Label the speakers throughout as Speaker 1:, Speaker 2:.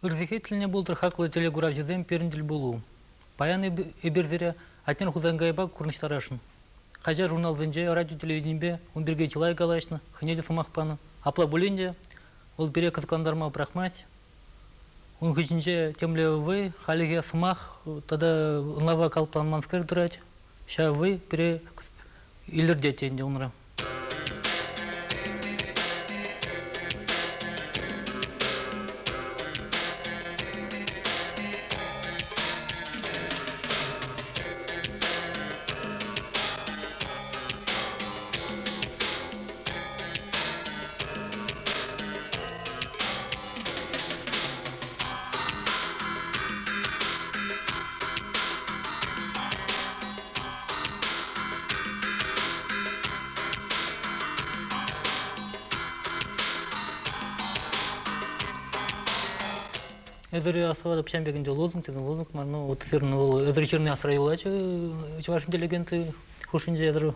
Speaker 1: Ырсехет тӗлне пултӑр хаклӑ телекуравҫӑсем пирӗн тӗлпулу. Паян эпир сире Атнер Хусанкайпа курнӑҫтарасшӑн. Хаҫат-журналсенче, радио-телевиденипе ун пирки чылай калаҫнӑ, хӑйне те сӑмах панӑ. Апла пулин те вӑл пире кӑсӑклантарма пӑрахмасть. Ун хыҫӗнче темле вӑй, хальлӗхе сӑмах тата ӑнлава калӑпланманскер тӑрать. Ҫав вӑй пире илӗртет ӗнтӗ унра. Эсир асӑватӑп ҫам пек ӗнтӗ лозунг тенӗ лозунг мар, ну вот сирӗн вӑл эсир ҫырни асра юлать чӑваш интеллигенци хушшинче эсир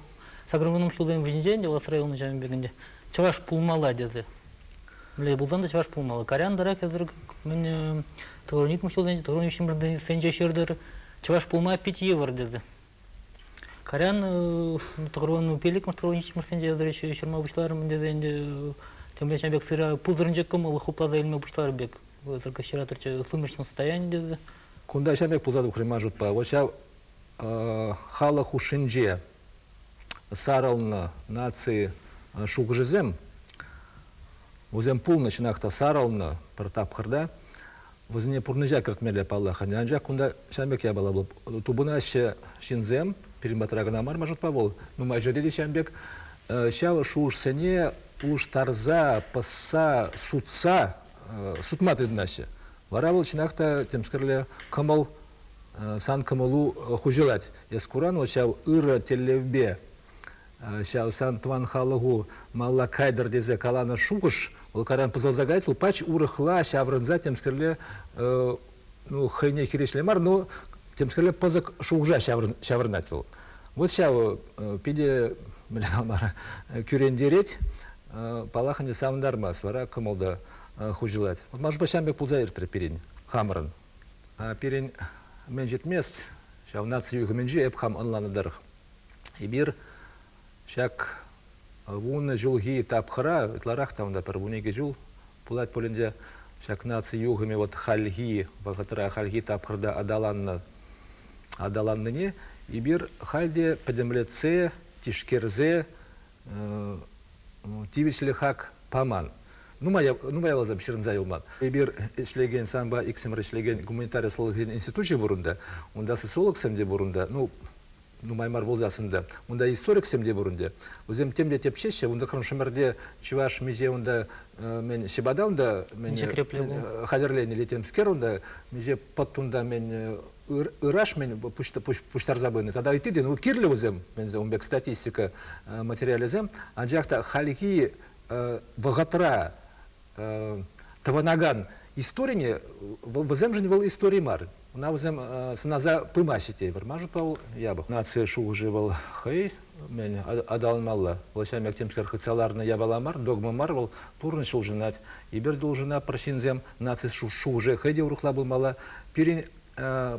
Speaker 1: сакӑрвуннӑмӗш ҫулсен вӗҫӗнче ӗнтӗ асра юлнӑ ҫавӑн пек ӗнтӗ чӑваш пулмалла тесе. Мӗнле пулсан та чӑваш пулмалла. Карян тӑрах эсир мӗн тӑвӑрникмӗш ҫулсенче, тӑвӑрникҫӗмӗрсенче ҫыртӑр чӑваш пулма пит йывӑр тесе. Карян тӑхӑрвун пиллӗкмӗш, тӑхӑрвун ҫиччӗмӗшсенче эсир ҫырма пуҫларӑм тесе ӗнтӗ темле ҫавӑн пек сыра пусӑрӑнчӑк кӑмӑл хупласа илме пуҫларӑм пек. Только ҫыратӑрччӗ сумеречное состояние тесе.
Speaker 2: Кунта ҫав пек пулса тухрӗ ман шутпа. Вот ҫав халӑх хушшинче сарӑлнӑ наци шухӑшӗсем, вӗсем пулнӑ чӑнах та сарӑлнӑ пӗр тапхӑрта. Вӗсене пурнӑҫа кӗртмелле паллах. Анчах кунта ҫавӑн пек япала тупӑнаҫҫӗ ҫынсем, пирӗн патра кӑна мар, ман шутпа вӑл нумай ҫӗрте те ҫавӑн пек. Ҫав шухӑшсене улӑштарса, пӑсса, сутса сутма тытӑнаҫҫӗ. Вара вӑл чӑнах та темскерле кӑмӑл, сан кӑмӑлу хуҫӑлать. Эс куран вӑл ҫав ырӑ тӗллевпе ҫав сан тӑван халӑху малла кайтӑр тесе каланӑ шухӑш вӑл кайран пӑсӑлса каять, вӑл пач урӑхла ҫаврӑнса темскерле ну, хӑйне хирӗҫле мар, но темскерле пысӑк шухӑша ҫаврӑнать вӑл. Вот ҫав питӗ мӗнле калама кӳрентерет, паллах ӗнтӗ савӑнтармасть, вара кӑмӑл та хуҫӑлать. Вот может быть ҫавӑн пек пулса иртрӗ пирӗн, хамӑрӑн. Пирӗн мӗн ҫитмест, ҫав наци юхӑмӗнче эп хам ӑнланнӑ тӑрӑх, эпир ҫак 10 ҫулхи тапхӑра, ытларах та унта пӗр 12 ҫул пулать пулин те, ҫак наци юхӑмӗ вот хальхи вӑхӑтра, хальхи тапхӑрта аталаннӑ аталаннине эпир халь те пӗтӗмлетсе, тишкерсе тивӗҫлӗ хак паман. Нумай, нумай вӑлсем ҫырӑнса юлман. Эпир ӗҫлекен, санпа иксӗмӗр ӗҫлекен гуманитари ӑслӑлӑхӗн институчӗ пур унта. Унта социологсем те пур унта. Ну, нумай мар пулсассӑн та. Унта историксем те пур ӗнтӗ. Вӗсем тем те тӗпчеҫҫӗ. Унта Крымшӗмӗрте чӑваш миҫе унта мӗн ҫӑпата унта мӗн хатӗрленӗ или темскер унта миҫе пӑт унта мӗн ыраш мӗн пуҫтарса пынӑ. Тата ытти те, ну, кирлӗ вӗсем, ун пек статистика материалӗсем. Анчах та хальхи вӑхӑтра тӑвӑнакан историне вӗсемшӗн вӑл истори мар. Ӑна вӗсем сӑнаса пымаҫҫӗ тейӗпӗр. Ман шутпа вӑл япӑх. Наци шухӑшӗ вӑл хӑй мӗн аталанмалла. Вӑл ҫав пек темскер хытса ларнӑ япала мар, догма мар, вӑл пурнӑҫ улшӑнать. Эпир те улшӑнатпӑр ҫынсем, наци шухӑшӗ хӑй те урӑхла пулмалла. Пирӗн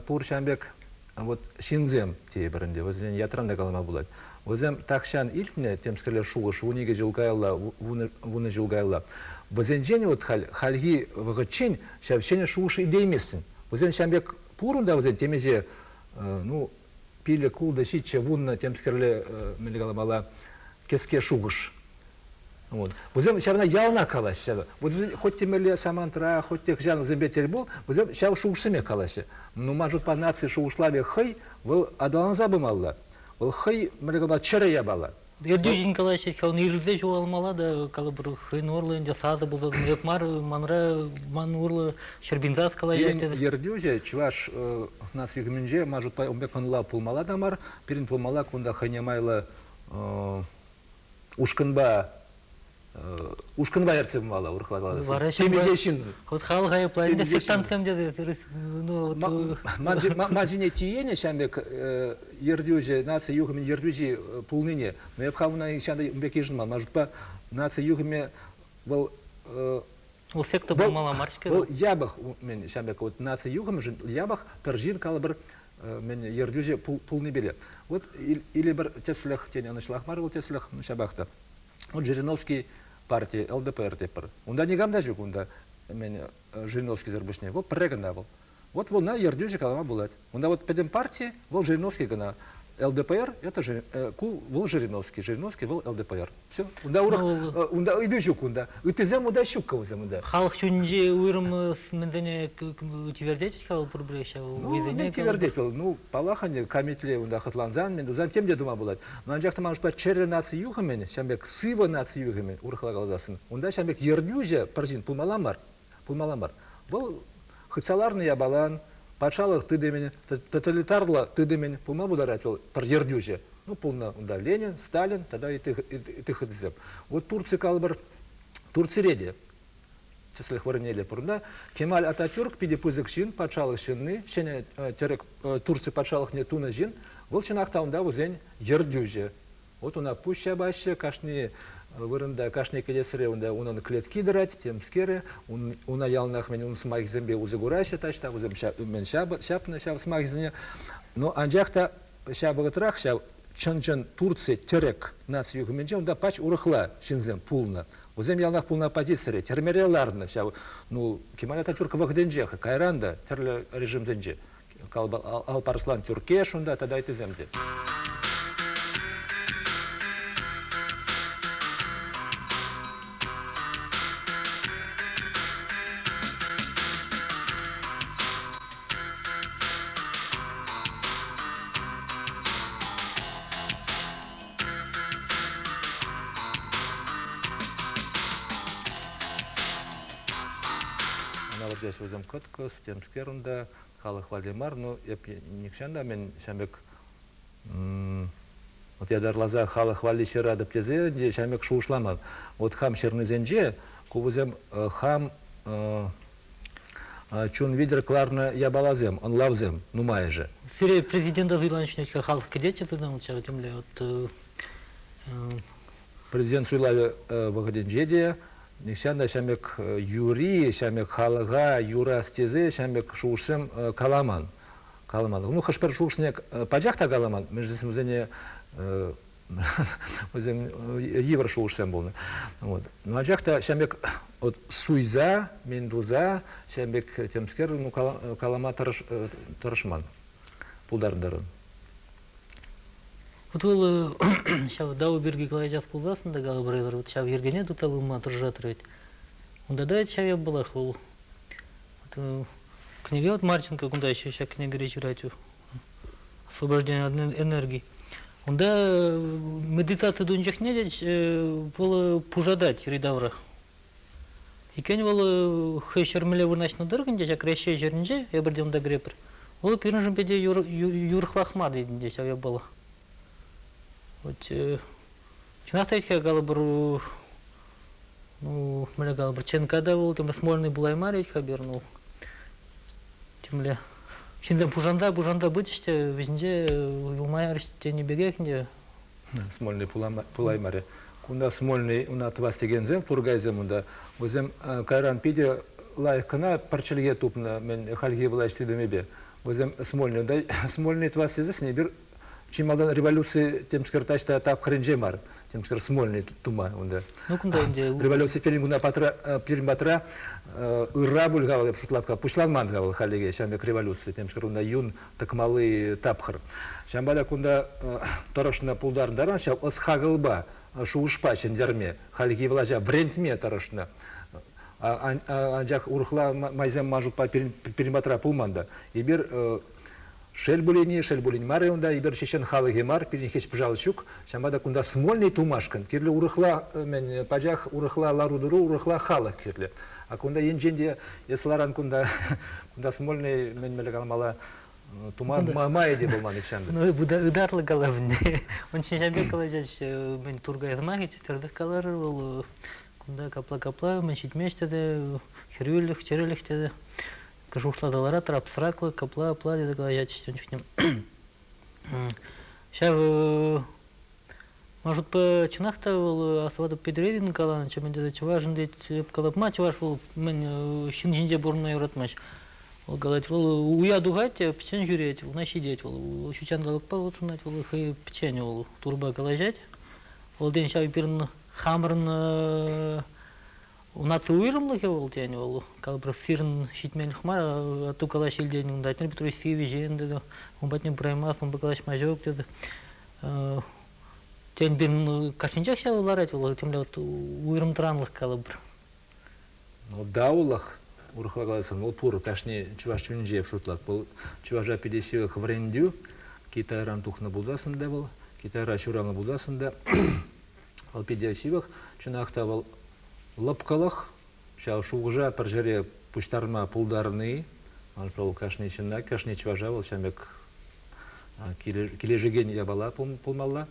Speaker 2: пур ҫавӑн пек вот ҫынсем тейӗпӗр ӗнтӗ, вӗсен ятран та калама пулать. Вӗсем тахҫан илтнӗ темскерле шухӑш 12 ҫул каялла, вунӑ ҫул каялла. Вӗсенчен вот халь, хальхи вӑхӑтчен ҫав ҫӗнӗ шухӑш илтейместӗн. Вӗсем ҫавӑн пек пур унта вӗсен темиҫе, ну, пилӗк, ултӑ, ҫиччӗ, вуннӑ темскерле, мӗнле каламалла, кӗске шухӑш. Вот. Вӗсем ҫавна яланах калаҫҫӗ. Вот вӗсен хоть темелле самантра, хоть те хӑҫан вӗсемпе тӗл пул, вӗсем ҫав шухӑшсемех калаҫҫӗ. Ну, ман шутпа, наци шухӑшлавӗ хӑй вӑл аталанса пымалла. Вӑл хӑй, мӗнле калама, чӗрӗ япала.
Speaker 1: Ертӳҫӗн калаҫать, он ирӗлсе ҫухалмалла та, калӑпӑр, хӑйӗн урлӑ ӗнтӗ сасӑ пулса эп мар, манра ман урлӑ ҫӗрпин сас калаҫать.
Speaker 2: Пирӗн ертӳҫӗ чӑваш наци юхӑмӗнче, ман шутпа, ун пек ӑнлав пулмалла та мар. Пирӗн пулмалла кунта хӑйне майлӑ ушкӑнпа ушкӑнпа ертсе пымалла, урӑхла каласан. Темиҫе ҫын.
Speaker 1: Вот халӑх айӑпланӑ сектантсем тесе.
Speaker 2: Ман ҫине тиенӗ ҫавӑн пек ертӳҫӗ, наци юхӑмӗн ертӳҫи пулнине. Но эп хам ӑна нихҫан та ун пек йышӑнман. Ман шутпа, наци юхӑмӗ вӑл
Speaker 1: Вӑл секта пулмалла мар-ҫке.
Speaker 2: Вӑл япӑх, мен ҫавӑн пек вот наци юхӑмӗшӗн япӑх пӗр ҫын калӑпӑр мен ертӳҫӗ пулнипеле. Вот или пӗр тӗслӗх, тен, ӑнӑҫлах мар вӑл тӗслӗх, ҫапах та. Вот Жириновский парти, ЛДПР тетпӗр. Унта никам та ҫук унта, мен Жириновскисӗр пуҫне. Вӑл пӗрре кӑна вӑл. Вот вӑлна ертӳҫӗ калама пулать. Унта вот пӗтӗм парти, вӑл Жириновский кӑна. ЛДПР это ку вӑл Жириновский, Жириновский вӑл ЛДПР. Все. Унта урӑх унта ыйту ҫук унта. Ыттисем унта ҫук вӗсем унта.
Speaker 1: Халӑх чунӗнче уйрӑм мӗнсене тивертет-ха вӑл пурпӗрех ҫав
Speaker 2: Ну, тивертет вӑл. Ну, паллах ӗнтӗ, камитле унта хӑтлансан, мӗн тусан тем те тума пулать. Но анчах та маншпа чӗрӗ наци юхӑмӗн, ҫавӑн пек сывӑ наци юхӑмӗн, урӑхла каласассӑн, унта ҫавӑн пек ертӳҫӗ пӗр ҫын пулмалла мар. Пулмалла мар. Вӑл хытса ларнӑ япалан, патшалӑх тытӑмӗн, тоталитарлӑ тытӑмӗн пулма пултарать вӑл пӗр ертӳҫӗ. Ну, пулнӑ унта Ленин, Сталин тата ытти хытӑсем. Вот Турци калӑпӑр, Турцире те тӗслӗх вырӑнне пурӑннӑ. Кемаль Ататюрк питӗ пысӑк ҫын, патшалӑх ҫынни, ҫӗнӗ тӗрӗк Турци патшалӑхне тунӑ ҫын. Вӑл чӑнах та унта вӗсен ертӳҫӗ. Вот уна пуҫ ҫапаҫҫӗ, кашни вырӑнта, кашни кӗтесре унта унӑн клетки тӑрать, темскерӗ. Уна яланах мӗн ун сӑмахӗсемпе усӑ кураҫҫӗ таҫта, вӗсем мӗн ҫапнӑ ҫав сӑмахӗсене. Но анчах та ҫав вӑхӑтрах ҫав чӑн-чӑн Турци тӗрӗк наци юхӑмӗнче унта пач урӑхла ҫынсем пулнӑ. Вӗсем яланах пулнӑ оппозицире, тӗрмере ларнӑ ҫав, ну, Кемаль Ататюрк вӑхӑтӗнчех, кайран та тӗрлӗ режимсенче. Алпарслан Тюркеш унта тата ыттисем те. Ӑна вӗртес вӗсем кӑткӑс, темскер унта халӑх валли мар, ну, эп нихҫан та мен ҫам пек вот ятарласа халӑх валли ҫыратӑп тесе ӗнтӗ ҫам пек шухӑшламан. Вот хам ҫырнисенче ку вӗсем хам чун витӗр кӑларнӑ япаласем, ӑнлавсем нумайӑшӗ.
Speaker 1: Сире президента суйланӑ халӑх кӗтетчӗ тытӑн ҫав темле вот
Speaker 2: Президент суйлавӗ вӑхӑтӗнче те нихҫан та ҫам пек юри, ҫам пек халӑха юрас тесе ҫам пек шухӑшсем каламан. Каламан. Ну, хӑш-пӗр шухӑшне пачах та каламан, мӗншӗн вӗсене вӗсем йывӑр шухӑшсем пулнӑ. Вот. Но анчах та ҫам пек вот суйса, мӗн туса, ҫам пек темскер ну, калама тӑрӑшман. Пултарнӑ.
Speaker 1: Вот вӑл ҫав дау пирки калаҫас пулсассӑн та калӑпӑр вот ҫав йӗркене тытса пыма тӑрӑшатӑр ведь. Унта та ҫав япалах вӑл. Вот, книге вот Марченко кунта еще ҫак кӗнекере ҫырать освобождение от энергии. Унта медитаци тунӑ чухне те вӑл пушатать йӗри-тавра. Иккен вӑл хӑй ҫӗрмелле вырнаҫнӑ тӑрӑх ӗнтӗ ҫак Раҫҫей ҫӗрӗнче, эпир те унта кӗрепӗр, вӑл пирӗншӗн питӗ юрӑхлах мар тет ҫав япала. Вот чӑнах та ҫке калӑпӑр, ну, мӗнле калӑпӑр, ЧНК та вӑл темле Смольный пулаймарӗ-ха пир, ну, темле ҫынсем пушанса пушанса пычӗҫ те вӗҫӗнче юлмарӗҫ тенӗ пекех ӗнтӗ.
Speaker 2: Смольный пулаймарӗ. Кунта Смольный уна тӑвас текенсем, туркайсем унта, вӗсем кайран питӗ лайӑх кӑна пӗр чӗлхе тупнӑ мӗн хальхи влаҫ тытӑмӗпе. Вӗсем Смольный, Смольный тӑвас тесессӗн эпир чи малтан революци темскер таҫта тапхӑрӗнче мар, темскер Смольный тума унта.
Speaker 1: Ну, кунта ӗнтӗ...
Speaker 2: Революци пирӗн куна патра, пирӗн патра ырра пуль-ха вӑл, эп шутлап-ха, пуҫланман-ха вӑл хальлӗхе ҫавӑн пек революци, темскер унта юн тӑкмалли тапхӑр. Ҫавӑнпа та кунта тӑрӑшнӑ пултарнӑран ҫав ӑс-хакӑлпа, шухӑшпа ҫӗнтерме, хальхи влаҫа вӗрентме тӑрӑшнӑ. Анчах урӑхла майсем ман шутпа пирӗн патра пулман та. Эпир шел пулин-и, шел пулин мар-и унта, эпир чечен халӑхӗ мар, пирӗн хӗҫ-пӑшал ҫук. Ҫавӑнпа та кунта Смольный тумашкӑн кирлӗ урӑхла, мӗн, пачах урӑхла лару-тӑру, урӑхла халӑх кирлӗ. А кунта енчен те эс ларан кунта, кунта Смольный мӗн мӗнле каламалла, тума майӗ те пулман нихҫан та.
Speaker 1: Ну, ытарлӑ калав ӗнтӗ. Ун ҫинчен пек калаҫать, мӗн Туркай сӑмахӗ тӗртӗх каларӑр вӑл, кунта капла-капла, мӗн ҫитмест тете, хӗрӳлӗх, чӗрӗлӗх тете. Шухӑшласа ларатӑр, абстрактлӑ, капла-апла тесе калаҫатчӗҫ ун чухне. Ҫав Ман шутпа, чӑнах та вӑл астӑватӑп Петӗрен каланӑччӗ, мӗн тесе чӑвашӑн тет, эп калап, чӑваш вӑл мӗн ҫын ҫинче пурӑнма юратмасть. Вӑл калать, вӑл уя тухать, пӗччен ҫӳрет, уна ҫитет вӑл. Ҫутҫанталӑкпа хутшӑнать, вӑл хӑй пӗччен вӑл турпа калаҫать. Вӑл тен ҫав пирӗн хамӑрӑн наци уйрӑмлӑхӗ вӑл тен, вӑл калӑпӑр сирӗн ҫитменлӗх мар, атту калаҫ илтен унта Атнер Петрович сивӗ ҫын, ун патне пыраймасть, унпа калаҫма ҫук тет. Тен, пирӗн кашнинчех ҫав ларать вӑл, темле вот уйрӑм тӑранлӑх калӑпӑр.
Speaker 2: Ну, даулӑх, урӑхла каласан, вӑл пур, кашни чӑваш чунӗнче шутлать. Вӑл чӑваша питӗ ҫывӑх вӗрентӳ, Китайран тухнӑ пулсассӑн та вӑл, Китайра ҫуралнӑ пулсассӑн та вӑл питӗ ҫывӑх. Чӑнах та вӑл лӑпкӑлӑх, ҫав шухӑша пӗр ҫӗре пуҫтарма пултарни, вӑл кашни ҫынна, кашни чӑваша вӑл ҫав пек килӗшекен япала пулмалла.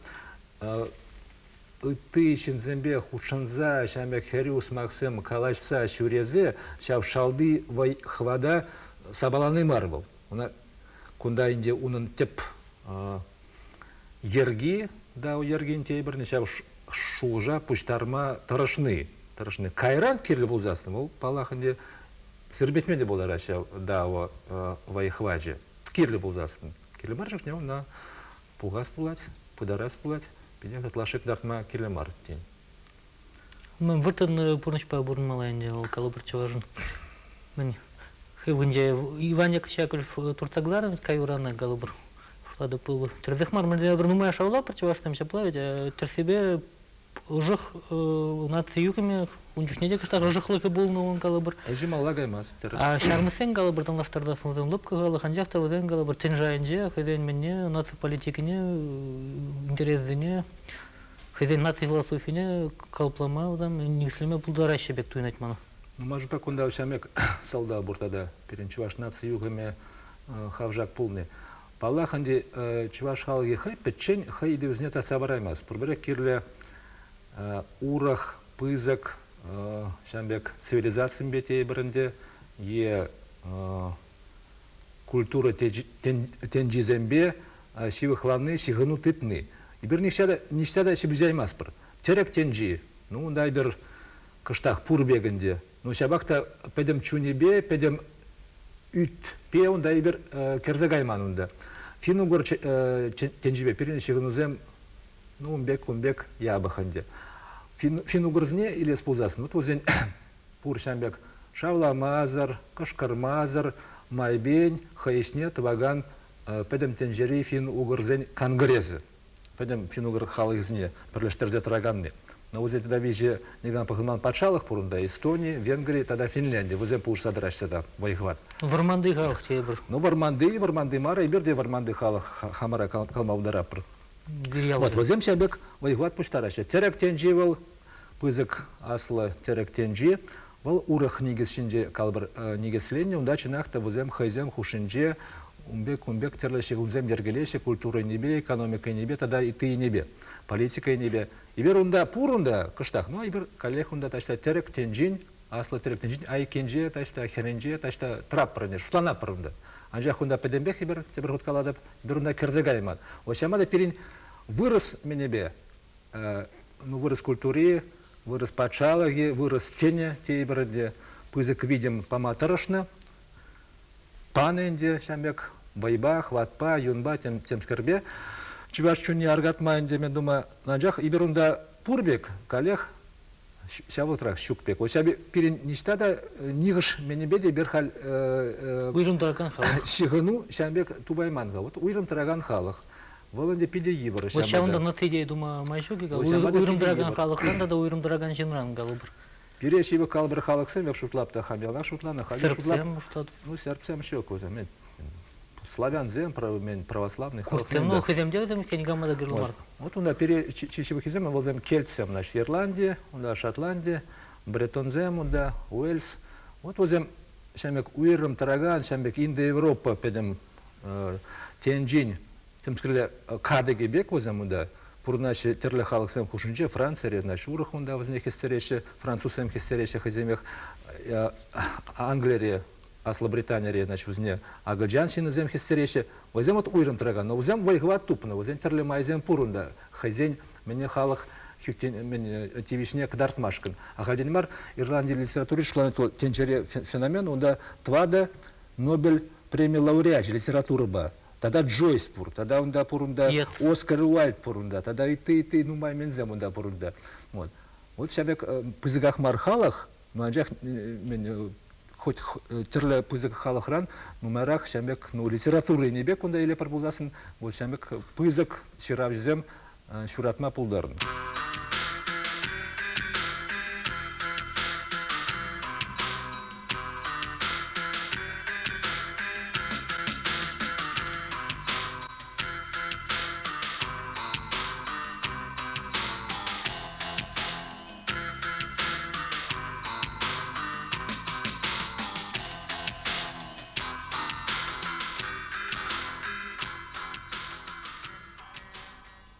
Speaker 2: Ытти ҫынсемпе хутшӑнса, ҫав пек хӗрӳ сӑмахсем калаҫса ҫӳресе ҫав шалти вӑй-хӑвата сапалани мар вӑл. Уна кунта ӗнтӗ унӑн тӗп йӗрки да йӗркин тепӗрне ҫав шухӑша пуҫтарма тӑрӑшни. Тӑрӑшни. Кайран кирлӗ пулсассӑн вӑл, паллах, ӗнтӗ сирпӗтме те пултарать ҫав дао вӑй-хӑвачӗ. Кирлӗ пулсассӑн. Кирлӗ мар чухне ӑна пухас пулать, пытарас пулать, питех ытлашши кӑтартма кирлӗ мар, тен.
Speaker 1: Мӗн выртӑн пурнӑҫпа пурӑнмалла ӗнтӗ вӑл калӑпӑр чӑвашӑн. Мӗн хывӑнче Иван Яковлев туртса кӑларнӑ вӗт каюрана калӑпӑр. Шутлатӑп пыл. Тӗрӗсех мар, мӗнле пӗр нумай шавлапӑр чӑвашсем ҫапла вӗт. Тӗрӗссипе ӑшӑх наци юхӑмӗ ун чухне те кӑштах ӑшӑхлӑхӗ пулнӑ ун калӑпӑр.
Speaker 2: Ӗҫӗ малла каймасть, тӗрӗс.
Speaker 1: А ҫармӑссен калӑпӑр танлаштарсассӑн вӗсем лӑпкӑ халӑх, анчах та вӗсен калӑпӑр тӗн шайӗнче хӑйсен мӗнне, наци политикине, интересӗсене, хӑйсен наци философине калӑплама вӗсем никӗслеме пултараҫҫӗ пек туйӑнать мана.
Speaker 2: Ну, может, кунта ҫамек сӑлтав пур тата пирӗн чӑваш наци юхӑмӗ хавшак пулни. Паллах, ӗнтӗ чӑваш халӑхӗ хӑй пӗччен хӑй ыйтӑвӗсене татса параймасть. Пурпӗрех кирлӗ урӑх пысӑк ҫавӑн пек цивилизацисемпе тейӗпӗр ӗнтӗ е культура тӗнчисемпе ҫывӑхланни, ҫыхӑну тытни. Эпир ниҫта та ҫыпӑҫаймастпӑр. Тӗрӗк тӗнчи, ну, унта эпир кӑштах пур пек ӗнтӗ. Ну, ҫапах та пӗтӗм чунӗпе, пӗтӗм ӳтпе унта эпир кӗрсе кайман унта. Финн-угор тӗнчипе пирӗн ҫыхӑнусем ну, ун пек, кун пек япӑх ӗнтӗ. Финн-угорсене илес пулсассӑн, вот вӗсен пур ҫам пек шавламасӑр, кӑшкӑрмасӑр, майпен хӑй ӗҫне тӑвакан пӗтӗм тӗнчери финн-угорсен конгресӗ. Пӗтӗм финн-угор халӑхӗсене пӗрлештерсе тӑраканни. Но вӗсен тата виҫӗ никам пӑхӑнман патшалӑх пур унта. Эстони, Венгри тата Финлянди. Вӗсем пулӑшса тӑраҫҫӗ та вӑй-хӑват.
Speaker 1: Вӑрманти халӑх тейӗпӗр.
Speaker 2: Ну, вӑрманти, вӑрманти мар, эпир те вӑрманти халӑх хамӑра калма пултаратпӑр. Вот вӗсем ҫав пек вӑй-хӑват пуҫтараҫҫӗ. Тӗрӗк тӗнчи вӑл пысӑк аслӑ тӗрӗк тӗнчи. Вӑл урӑх никӗс ҫинче калӑпӑр никӗсленнӗ. Унта чӑнах та вӗсем хӑйсем хушшинче ун пек кун пек тӗрлӗ ҫыхӑнусем йӗркелеҫҫӗ культура енӗпе, экономика енӗпе тата ытти енӗпе, политика енӗпе. Эпир унта пур унта кӑштах, но эпир каллех унта таҫта тӗрӗк тӗнчин, аслӑ тӗрӗк тӗнчин айккинче, таҫта хӗрринче, таҫта тӑратпӑр ӗнтӗ, шутланатпӑр унта. Анчах унта пӗтӗмпех эпир, тепӗр хут калатӑп, эпир унта кӗрсе кайман. Вот ҫавӑнпа та пирӗн вырӑс мӗнӗпе, ну, вырӑс культури, вырӑс патшалӑхӗ, вырӑс тӗнӗ тейӗпӗр ӗнтӗ, пысӑк витӗм пама тӑрӑшнӑ. Панӑ ӗнтӗ ҫав пек вӑйпа, хӑватпа, юнпа, темскерпе. Чӑваш чунне аркатма ӗнтӗ мен тума. Анчах эпир унта пур пек, каллех ҫав вӑхӑтрах ҫук пек. Вот ҫав пирӗн ниҫта та нихӑш менӗпе те эпир халь
Speaker 1: уйрӑм тӑракан халӑх.
Speaker 2: Ҫыхӑну ҫавӑн пек тупайман-ха. Вот уйрӑм тӑракан халӑх. Вӑл ӗнтӗ питӗ йывӑр.
Speaker 1: Вот ҫавӑнта наци идея тума май ҫук-и? Уйрӑм тӑракан халӑхран тата уйрӑм тӑракан ҫынран калӑпӑр.
Speaker 2: Пире ҫывӑх калӑпӑр халӑхсем пек шутлап та хам яланах шутланӑ. Халӗ
Speaker 1: Сербсем шутлат.
Speaker 2: Ну, сербсем ҫук вӗсем. Славянсем, православный
Speaker 1: халӑхсем. Ну, хӑйсем те вӗсем никама та кирлӗ мар.
Speaker 2: Вот унта пире чи ҫывӑххисем вӗсем кельтсем, значит, Ирландия, унта Шотландия, бретонсем унта, Уэльс. Вот вӗсем ҫав пек уйрӑм тӑракан, ҫав пек Индоевропа пӗтӗм тӗнчин темскерле катӑкӗ пек вӗсем унта пурӑнаҫҫӗ тӗрлӗ халӑхсем хушшинче. Францире, значит, урӑх унта вӗсене хӗстереҫҫӗ, французсем хӗстереҫҫӗ хӑйсемех. Англире, Аслӑ Британире, значит, вӗсене акӑлчан ҫыннисем хӗстереҫҫӗ. Вӗсем вот уйрӑм тӑракан, но вӗсем вӑй-хӑват тупнӑ, вӗсен тӗрлӗ майсем пур унта. Хӑйсен Мӗне халӑх тивӗҫне кӑтартмашкӑн. Ахальтен мар Ирланди литератури шутланать вӑл тӗнчере феномен, унта 4 Нобель преми лауреачӗ литературӑпа. Тата Джойс пур, тата унта пур унта Оскар Уайльд пур унта, тата ытти-ытти нумай менсем унта пур унта. Вот. Вот ҫав пек пысӑках мар халӑх, но анчах хоть тӗрлӗ пысӑк халӑхран нумайрах ҫав пек, ну, литература енӗпе кунта илепӗр пулсассӑн, вот ҫав пек пысӑк ҫыравҫӑсем ҫуратма пултарнӑ.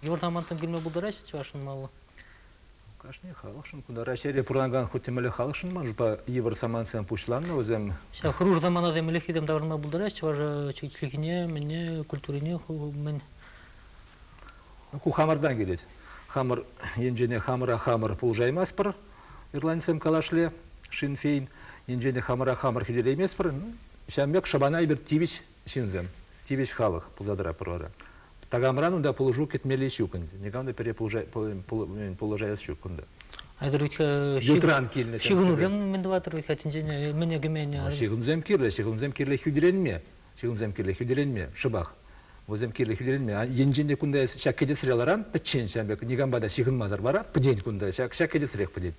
Speaker 1: Йывӑр самантсем килме пултараҫҫӗ чӑвашӑн малла.
Speaker 2: Кашни халӑхшӑн, кунта Раҫҫейре пурӑнакан хуть темле халӑхшӑн маншӑпа йывӑр самантсем пуҫланнӑ вӗсем.
Speaker 1: Ҫав хӑрушӑ саманасем ӗлӗкхисем таврӑнма пултараҫҫӗ чӑваш чӗлхине, мӗнне, культурине, мӗн.
Speaker 2: Ку хамӑртан килет. Хамӑр енчене хамӑра хамӑр пулӑшаймастпӑр, ирландецсем калашле, Шин Фейн енчене хамӑра хамӑр хӳтӗлейместпӗр. Ҫавӑн пек шӑпана эпир тивӗҫ ҫынсем, тивӗҫ халӑх пулса тӑратпӑр вара. Такамран унта пулӑшу кӗтмелли ҫук ӗнтӗ. Никам та пире пулӑшаяс ҫук кунта.
Speaker 1: Айтӑр ведь
Speaker 2: Ютран килнӗ.
Speaker 1: Ҫыхӑнусем мӗн тӑватӑр ведь-ха тӗнчене мӗне кӗмен?
Speaker 2: Ҫыхӑнусем кирлӗ, ҫыхӑнусем кирлӗ хӳтӗленме. Ҫыхӑнусем кирлӗ хӳтӗленме, шӑпах. Вӗсем кирлӗ хӳтӗленме. Енчен те кунта эс ҫак кӗтесре ларан, пӗччен ҫавӑн пек никампа та ҫыхӑнмасӑр вара пӗтет кунта, ҫак кӗтесрех пӗтет.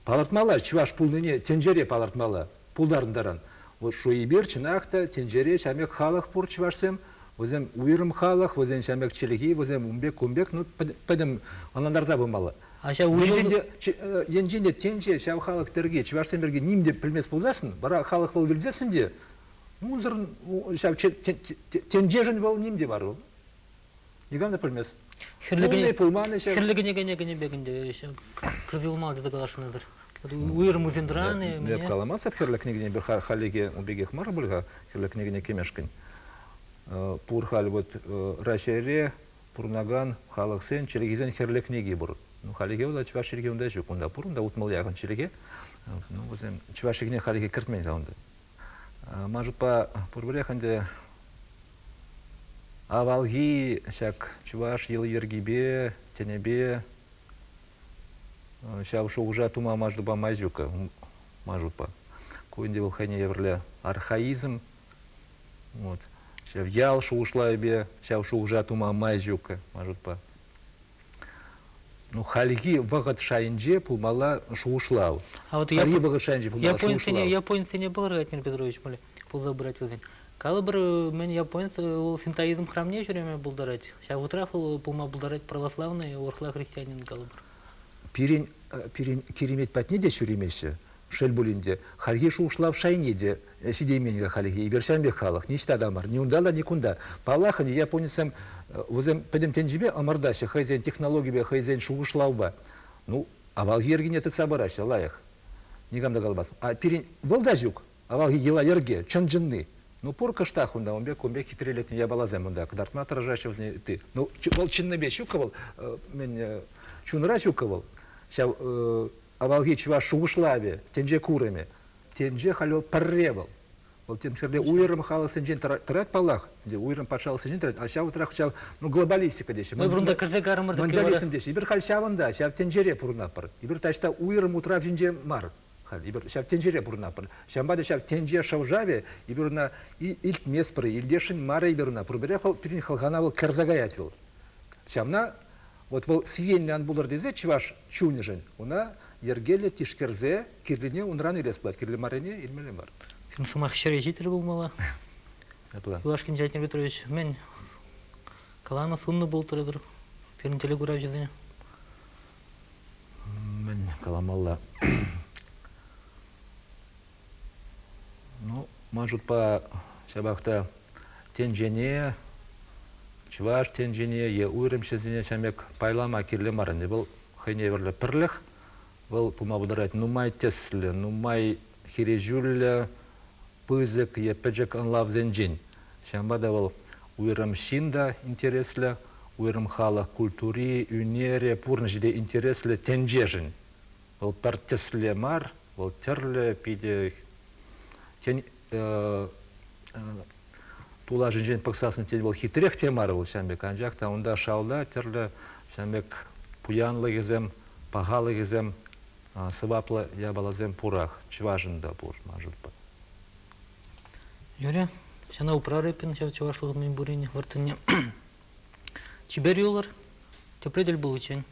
Speaker 2: Палӑртмалла, чӑваш пулнине тӗнчере палӑртмалла, пултарнӑ таран. Вот Шуйбир, чӑнах та, тӗнчере ҫав пек халӑх пур чӑвашсем, вӗсем уйрӑм халӑх, вӗсен ҫав пек чӗлхи, вӗсем ун пек, кун пек, ну, пӗтӗм ӑнлантарса пымалла.
Speaker 1: А ҫав
Speaker 2: Енчен те тӗнче ҫав халӑх пирки, чӑвашсем пирки ним те пӗлмест пулсассӑн, вара халӑх вӑл вилсессӗн те, унсӑрӑн ҫав тӗнчешӗн вӑл ним те мар вӑл. Никам та пӗлмест.
Speaker 1: Хӗрлӗ пулман ҫав. Хӗрлӗ кӗнекене кӗнӗ пек ӗнтӗ кӗрсе юлмалла тесе каласшӑн-тӑр. Уйрӑм ӳсентӑран-и?
Speaker 2: Эп каламастӑп хӗрлӗ кӗнекене пӗр хальлӗхе ун пекех мар пуль-ха хӗрлӗ кӗнекене кӗмешкӗн. Пур халь вот Раҫҫейре пурӑнакан халӑхсен чӗлхисен хӗрлӗ кӗнеки пур. Ну, хальлӗхе унта чӑваш чӗлхи унта ҫук. Унта пур, унта 60 яхӑн чӗлхе. Ну, вӗсем чӑваш чӗлхине хальлӗхе кӗртмен-ха унта. Ман шутпа, пурпӗрех ӗнтӗ авалхи ҫак чӑваш йӑли-йӗркипе, тӗнӗпе ҫав шухӑша тума ман шутпа май ҫук, ман шутпа. Ку ӗнтӗ вӑл хӑйне евӗрлӗ архаизм. Вот. Ҫав ял шухӑшлавӗпе ҫав шухӑша тума май ҫук, ман шутпа. Ну, хальхи вӑхӑт шайӗнче пулмалла шухӑшлав.
Speaker 1: А вот
Speaker 2: хальхи вӑхӑт шайӗнче пулмалла шухӑшлав.
Speaker 1: Японсене пӑхӑр, Атнер Петрович, пулса пырать вӗсен. Калӑпӑр, мӗн японец вӑл синтоизм храмне ҫӳреме пултарать. Ҫав вӑхӑтрах вӑл пулма пултарать православный урӑхла христианин калӑпӑр.
Speaker 2: Пирӗн, пирӗн киремет патне те ҫӳремеҫҫӗ. Шел пулин те, хальхи шухӑшлав шайне те ҫитеймен-ха хальхи. Эпир ҫавӑн пек халӑх, ниҫта та мар, ни унта та, ни кунта. Паллах, ӗнтӗ японецсем вӗсем пӗтӗм тӗнчипе ӑмӑртаҫҫӗ хӑйсен технологипе, хӑйсен шухӑшлавпа. Ну, авалхи йӗркене тытса параҫҫӗ, лайӑх. Никам та каламасть. А пирӗн вӑл та ҫук. Авалхи йӑла-йӗрке, чӑн-чӑнни. Ну, пур кӑштах унта, ун пек, кун пек хитрелетнӗ япаласем унта кӑтартма тӑрӑшаҫҫӗ вӗсене ытти. Ну, вӑл чӑннипе ҫук-ха вӑл, мӗн, чунра ҫук-ха вӑл. Ҫав авалхи чӑваш шухӑшлавӗ, тӗнче курӑмӗ. Тӗнче халь вӑл пӗрре вӑл. Вӑл темскерле уйрӑм халӑхсенчен тӑрать паллах, уйрӑм патшалӑхсенчен тӑрать, а ҫав вӑхӑтрах ҫав ну, глобалистика теҫҫӗ.
Speaker 1: Мы вырӑнта кӗрсе карӑмӑр.
Speaker 2: Монdiализм теҫҫӗ. Эпир халь ҫавӑнта, ҫав тӗнчере пурӑнатпӑр. Эпир таҫта уйрӑм утрав ҫинче мар. Халь эпир ҫав тӗнчере пурӑнатпӑр. Ҫавӑнпа та ҫав тӗнче шӑв-шавӗ эпир ӑна илтместпӗр, илтесшӗн мар эпир ӑна. Пурпӗрех вӑл пирӗн хӑлхана вӑл кӗрсе каять вӑл. Ҫавна вот вӑл сиенлӗ ан пултӑр тесе чӑваш чунӗшӗн ӑна йӗркеллӗ тишкерсе кирлине унран илес пулать, кирлӗ маррине илмелле мар.
Speaker 1: Пирӗн сӑмах ҫӗре ҫитрӗ пулмалла.
Speaker 2: Апла.
Speaker 1: Юлашкинчен Атнер Петрович, мӗн каланӑ суннӑ пултӑр пирӗн телекуравҫӑсене?
Speaker 2: Мӗн каламалла? Ну, ман шутпа, ҫапах та тӗнчене, чӑваш тӗнчине е уйрӑм ҫынсене ҫав пек пайлама кирлӗ мар ӗнтӗ. Вӑл хӑйне евӗрлӗ пӗрлӗх, вӑл пулма пултарать нумай тӗслӗ, нумай хирӗҫӳллӗ, пысӑк е пӗчӗк ӑнлавсенчен. Ҫавӑнпа та вӑл уйрӑм ҫын та интереслӗ, Уйрӑм халӑх культури, ӳнерӗ, пурнӑҫӗ те интереслӗ тӗнчешӗн. Вӑл пӗр тӗслӗ мар, вӑл тӗрлӗ, питӗ тен, тулашӗнчен пӑхсассӑн тен вӑл хитрех те мар вӑл ҫавӑн пек, анчах та унта шалта тӗрлӗ ҫавӑн пек пуянлӑхӗсем, пахалӑхӗсем, сӑваплӑ япаласем пурах. Чӑвашӑн та пур, ман шутпа.
Speaker 1: Юрӗ, ҫана упрар эппин ҫав чӑвашлӑх мӗн пурин вӑрттӑнне. Чипер юлӑр, тепре тӗл пуличчен.